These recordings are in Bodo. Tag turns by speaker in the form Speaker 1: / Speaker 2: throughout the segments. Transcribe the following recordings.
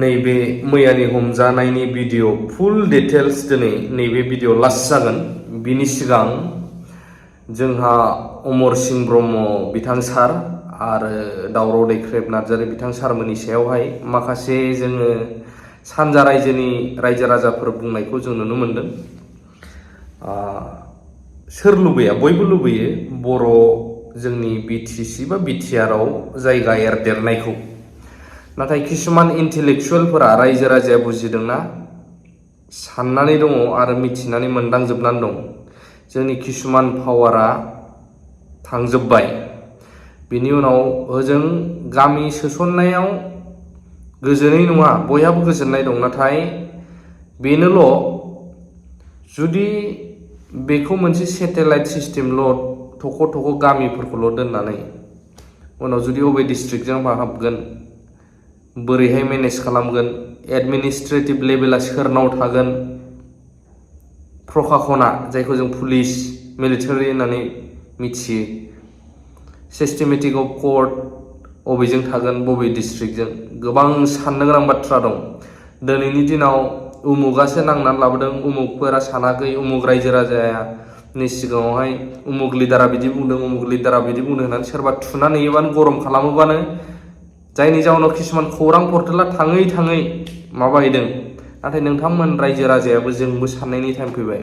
Speaker 1: नैबे मैयानि हमजानायनि भिडिअ फुल डिटेल्स दिनै नैबे भिडिअ लास्ट जागोन। बिनि सिगां जोंहा अमर सिंह ब्रह्म बिथां सार आरो दावराव दैख्रेब नार्जारी बिथां सारमोननि सायावहाय माखासे जोङो सानजा रायजोनि रायजो राजाफोर बुंनायखौ जों नुनो मोनदों। सोर लुबैया? बयबो लुबैयो बर' जोंनि बिटिसि बा बिटिआरआव जायगा एरदेरनायखौ। नाथाय किसुमान इन्टेलेक्चुवेलफोरा रायजो राजाया बुजिदोंना साननानै दङ आरो मिथिनानै मोनदांजोबनानै दं जोंनि किसुमान पावारा थांजोब्बाय। बिनि उनाव ओजों गामि सोसननायाव गोजोनै नङा, बयहाबो गोजोननाय दं। नाथाय बेनोल' जुदि बेखौ मोनसे सेटेलाइट सिस्टेमल' थख' थख' गामिफोरखौल' दोननानै उनाव जुदि अबे डिस्ट्रिक्टजों हाबगोन, बोरैहाय मेनेज खालामगोन, एडमिनिस्ट्रेटिभ लेभेला सोरनाव थागोन, प्रखाखना जायखौ जों पुलिस मिलिटारि होननानै मिथियो, सिस्टेमेटिक अफ कर्ट अबेजों थागोन, बबे डिस्ट्रिक्टजों, गोबां साननो गोनां बाथ्रा दं। दिनैनि दिनाव उमुगासो नांनानै लाबोदों, उमुगफोरा सानाखै उमुग रायजो राजानि सिगाङावहाय उमुग लिडारा बिदि बुंदों, उमुग लिडारा बिदि बुंदों होननानै सोरबा थुनानै होयोबानो गरम खालामोबानो, जायनि जाउनाव किसुमान खौरां पर्टेला थाङै थाङै माबाहैदों। नाथाय नोंथांमोन रायजो राजायाबो जोंबो साननायनि टाइम फैबाय।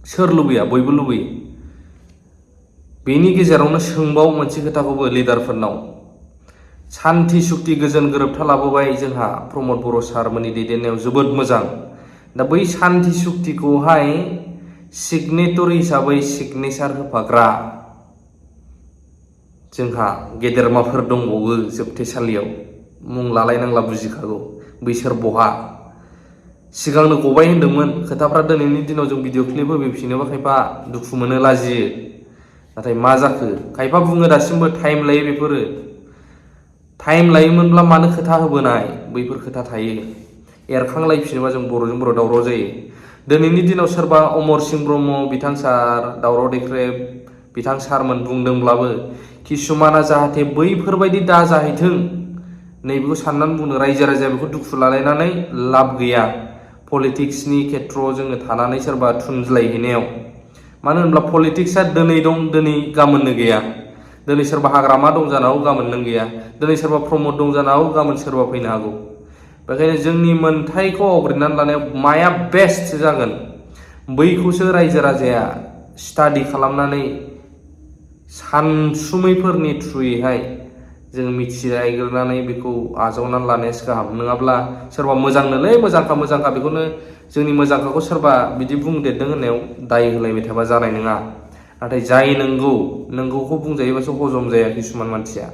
Speaker 1: सोर लुबैया? बयबो लुबैयो। बेनि गेजेरावनो सोंबाव मोनसे खोथाखौबो लिडारफोरनाव, सान्थि सुक्ति गोजोन गोरोबथा लाबोबाय जोंहा प्रमद बर' सारमोननि दैदेननायाव जोबोद मोजां। दा बै सान्थि सुक्तिखौहाय सिगनेटरि हिसाबै सिगनेचार होफाग्रा जोंहा गेदेरमाफोर दंबावो जोबथेसालियाव, मुं लालायनांला बुजिखागौ बैसोर बहा। सिगांनो गबाय होनदोंमोन खोथाफ्रा, दिनैनि दिनाव जों भिडिअ क्लिप होफैफिनोबा खायफा दुखु मोनो, लाजियो। नाथाय मा जाखो? खायफा बुङो दासिमबो टाइम लायो, बेफोरो टाइम लायोमोनब्ला मानो खोथा होबोनाय, बैफोर खोथा थायो। एरखांलायफिनोबा जों बर'जों बर' दावराव जायो। दिनैनि दिनाव सोरबा अमर सिंह ब्रह्म बिथां सार, दावराव दैख्रेब बिथां सारमोन बुंदोंब्लाबो किसुमाना जाहाथे बैफोरबायदि दा जाहैथों नैबेखौ साननानै बुंनो, रायजो राजाया बेखौ दुखु लालायनानै लाब गैया। पलिटिक्सनि खेथ्रआव जोङो थानानै सोरबा थुनज्लायहैनायाव, मानो होनब्ला पलिटिक्सआ दिनै दं, दिनै गाबोननो गैया। दिनै सोरबा हाग्रामा दं जानो हागौ, गाबोन नों गैया। दिनै सोरबा प्रमद दं जानो हागौ, गाबोन सोरबा फैनो हागौ। बेखायनो जोंनि मोन्थायखौ आवग्रिनानै लानायाव माया बेस्ट जागोन, बैखौसो रायजो राजाया स्टाडि खालामनानै सानसुमैफोरनि थ्रुयैहाय जों मिथिलायग्रोनानै बेखौ आजावनानै लानायासो गाहाम। नङाब्ला सोरबा मोजांनोलै मोजांखा बेखौनो जोंनि मोजांखाखौ सोरबा बिदि बुंदेरदों होननायाव दाय होलायबाय थाबा जानाय नङा। नाथाय जाय नंगौखौ बुंजायोबासो हजम जाया किसुमान मानसिया।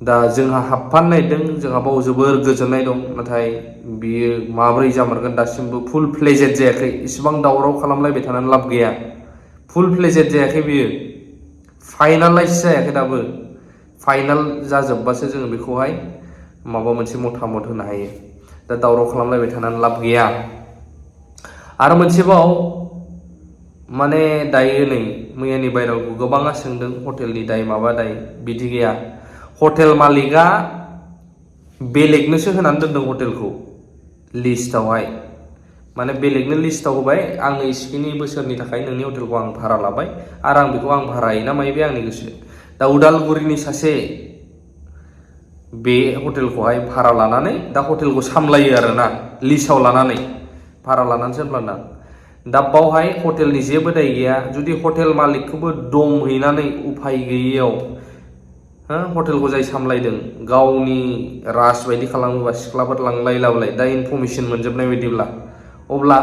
Speaker 1: दा जोंहा हाबफानो नागिरदों, जोंहा बाव जोबोर गोजोननाय दं। नाथाय बियो माब्रै जामारगोन दासिमबो फुल फ्लेजेड जायाखै। इसिबां दावराव खालामलायबाय थानानै लाब गैया। फुल फ्लेजेड जायाखै बियो, फाइनालाइज जायाखै दाबो। फाइनाल जाजोबबासो जोङो बेखौहाय माबा मोनसे मतामत होनो हायो। दा दावराव खालामलायबाय थानानै लाब गैया। आरो मोनसेबाव माने दायो नै मैयानि बायरावखौ गोबाङा सोंदों, हटेलनि दाय माबा दाय, बिदि गैया। हटेल मालिकआ बेलेगनोसो होनानै दोनदों हटेलखौ लिस्टआवहाय, माने बेलेगनो लिस्टआव होबाय, आंनो इसिखिनि बोसोरनि थाखाय नोंनि हटेलखौ आं भारा लाबाय आरो आं बेखौ आं भारा होयो ना मायो बे आंनि गोसो। दा उदालगुरिनि सासे बे हटेलखौहाय भारा लानानै दा हटेलखौ सामलायो आरोना, लिस्टआव लानानै भारा लानानैसो होनब्लाना। दा बावहाय हटेलनि जेबो दाय गैया। जुदि हटेल मालिकखौबो दम हैनानै उफाय गैयैयाव हटेलखौ जाय सामलायदों गावनि राज बायदि खालामोबा, सिख्लाफोर लांलाय लाबोलाय दा इनफरमेसन मोनजोबनाय बायदिब्ला, अब्ला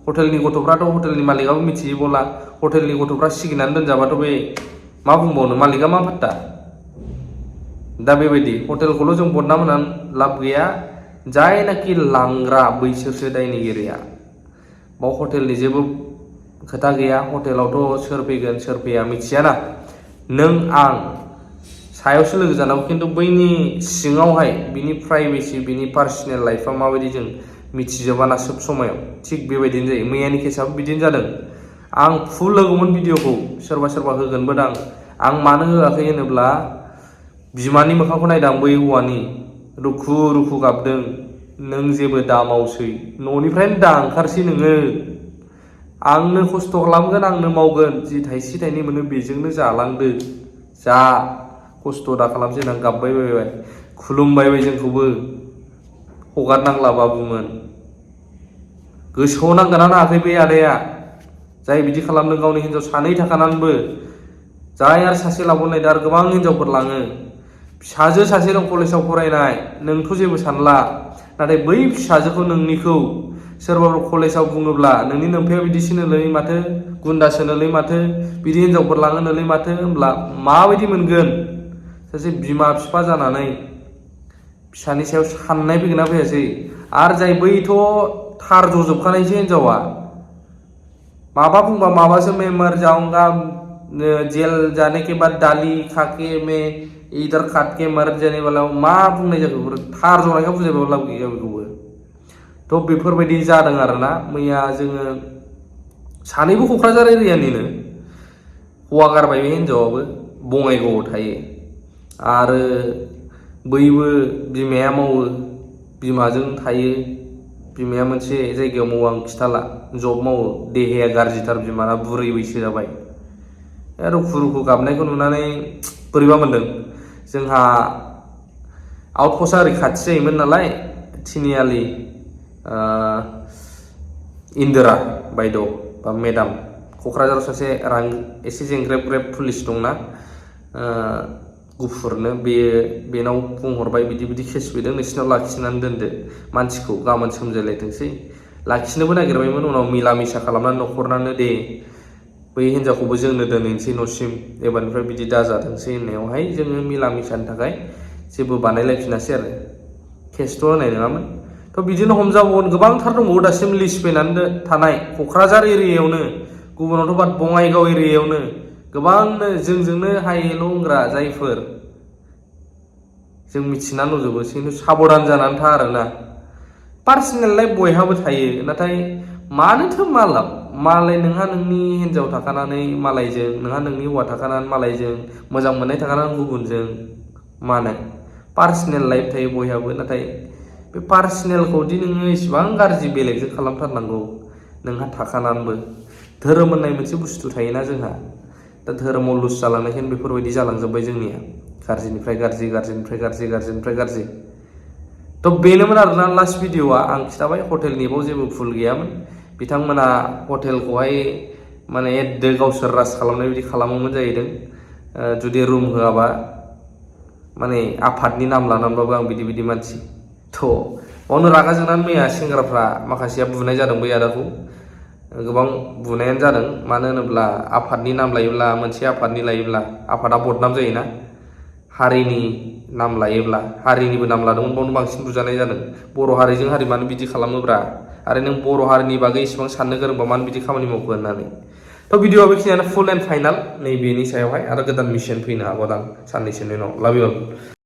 Speaker 1: हटेलनि गथ'फ्राथ' हटेलनि मालिकआबो मिथियोबोला हटेलनि गथ'फ्रा सिगिनानै दोनजाबाथ' बे मा बुंबावनो, मालिकआ मा फात्ता। दा बेबायदि हटेलखौल' जों बदनाम होनानै लाब गैया। जायनाखि लांग्रा बैसोरसो दायनिगिरिया। बाव हटेलनि जेबो खोथा गैया। हटेलावथ' सोर फैगोन सोर फैया मिथियाना, नों आं सायावसो लोगो जानांगौ। खिन्थु बैनि सिङावहाय बिनि प्राइभेसि, बिनि पार्सनेल लाइफआ माबायदि जों मिथिजोबाना सोब समायाव। थिग बेबायदिनो जायो। मैयानि केसाबो बिदिनो जादों। आं फुल होगौमोन भिडिअखौ, सोरबा होगोनबो दां। आं मानो होआखै होनोब्ला बिमानि मोखांखौ नायदां बै हौवानि रुखु रुखु गाबदों। नों जेबो दा मावसै, न'निफ्रायनो दा ओंखारसै नोङो। आंनो खस्थ' खालामगोन, आंनो मावगोन, जि थाइसे थाइनै मोनो बेजोंनो जालांदो, जा खस्थ' दा खालामसै होननानै गाबबाय बायबाय, खुलुमबायबाय जोंखौबो। हगारनांला बाबुमोन। गोसोआव नांगोना नाङाखै बे आदाया, जाय बिदि खालामदों गावनि हिनजाव सानै थाखानानैबो। जाय आरो सासे लाबावनाय, दा आरो गोबां हिनजावफोर लाङो। फिसाजो सासे दं कलेजाव फरायनाय, नोंथ' जेबो सानला, नाथाय बै फिसाजोखौ नोंनिखौ सोरबाफोर कलेजाव बुङोब्ला नोंनि नोमफाया बिदिसोनोलै माथो, गुन्दासोनोलै माथो, बिदि हिनजावफोर लाङोनोलै माथो, होनब्ला माबायदि मोनगोन? सासे बिमा बिफा जानानै फिसानि सायाव साननाय फैगोन ना फैयासै? आरो जाय बैथ' थार जजोबखानायसो हिनजावा, माबा बुंबा माबासो, मैं मर जाऊंगा, जेल जाने के बाद डाली खाके मैं इधर खाट के मर जाने वाला, मा बुंनाय जाखो? थार जनायखौ बुजायबाबो लाब गैया बेखौबो। थ' बेफोरबायदि जादों आरोना। मैया जोङो सानैबो क'क्राझार एरियानिनो, हौवा गारबाय बे हिनजावाबो, बङाइगावआव थायो। आरो बैबो बिमाया मावो, बिमाजों थायो। बिमाया मोनसे जायगायाव मावो, आं खिथाला, जब मावो। देहाया गाज्रिथार बिमाना, बुरै बैसो जाबाय। रुखु रुखु गाबनायखौ नुनानै बोरैबा मोनदों। जोंहा आउटपस्टआ ओरै खाथि जायोमोन नालाय, तिनिआलि इन्दिरा बायद' बा मेडाम, क'क्राझाराव सासे एसे जेंग्रेब ग्रेब पुलिस दंना, गुफुरनो, बेनाव बुंहरबाय बिदि बिदि केस फैदों, नोंसिनाव लाखिनानै दोनदो मानसिखौ, गाबोन सोमजायलायथोंसै। लाखिनोबो नागिरबायमोन, उनाव मिला मिसा खालामनानै न'खरनानो दे बै हिनजावखौबो जोंनो दोनहैनोसै न'सिम, एबारनिफ्राय बिदि दाजाथोंसै होननायावहाय जोङो मिला मिसानि थाखाय जेबो बानायलायफिनासै आरो, केसथ' होनाय नङामोन। थ' बिदिनो हमजाबावगोन, गोबांथार दंबावो दासिम लिस्ट फैनानै थानाय क'क्राझार एरियायावनो, गुबुनावथ' बाद बङाइगाव एरियायावनो गोबांनो जोंजोंनो हाय हेल' होनग्रा जायफोर जों मिथिना नुजोबो, खिन्थु साबधान जानानै था आरोना। पार्सनेल लाइफ बयहाबो थायो, नाथाय मानोथो मालाब? मालाय नोंहा नोंनि हिनजाव थाखानानै मालायजों, नोंहा नोंनि हौवा थाखानानै मालायजों, मोजां मोननाय थाखानानै गुबुनजों, मानो? पार्सनेल लाइफ थायो बयहाबो, नाथाय बे पार्सनेलखौदि नोङो इसिबां गाज्रि बेलेगजों खालामथारनांगौ, नोंहा थाखानानैबो। धोरोम होननाय मोनसे बुस्थु थायोना जोंहा, दा धोरोमाव लुज जालांनायखायनो बेफोरबायदि जालांजोब्बाय जोंनिया, गाज्रिनिफ्राय गाज्रि, गाज्रिनिफ्राय गाज्रि, गाज्रिनिफ्राय गाज्रि। थ' बेनोमोन आरोना लास्ट भिडिअ'आ, आं खिथाबाय हटेलनि बाव जेबो भुल गैयामोन। बिथांमोना हटेलखौहाय माने एददो गावसोर राज खालामनाय बायदि खालामोमोन जाहैदों। जुदि रुम होआबा माने आफादनि नाम लानानैबाबो आं बिदि बिदि मानसि। थ' बावनो रागा जोंनानै मैया सेंग्राफ्रा माखासेया बुनाय जादों बै आदाखौ, गोबां बुनायानो जादों। मानो होनोब्ला आफादनि नाम लायोब्ला, मोनसे आफादनि लायोब्ला आफादा बदनाम जायोना, हारिनि नाम लायोब्ला। हारिनिबो नाम लादोंमोन, बावनो बांसिन बुजानाय जादों। बर' हारिजों हारि मानो बिदि खालामोब्रा, आरो नों बर' हारिनि बागै इसिबां साननो गोरोंबा मानो बिदि खामानि मावखो होननानै। थ' भिडिअआ बेखिनियानो, फुल एन्ड फाइनाल नैबेनि सायावहाय, आरो गोदान मिशन फैनो हागौ दां साननैसोनि उनाव। लाभ इउ अल।